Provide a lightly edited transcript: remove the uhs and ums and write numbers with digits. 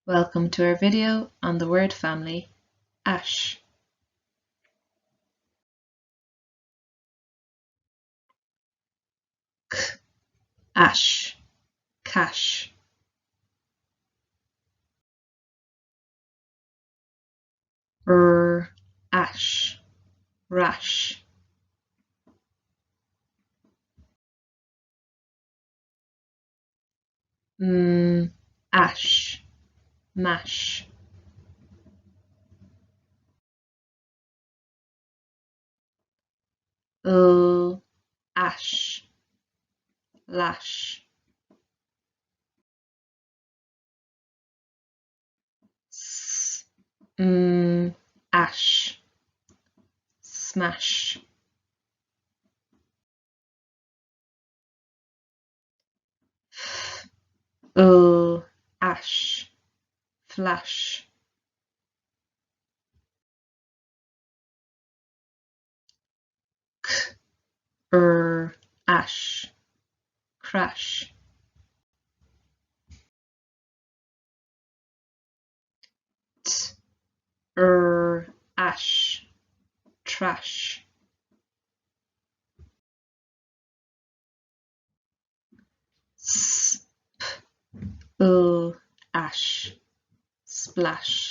Welcome to our video on the word family ash. K ash cash. R ash rash. M ash mash. L ash lash. S m ash smash. F l ash flash. C r ash crash. T r ash trash. S p l ash splash.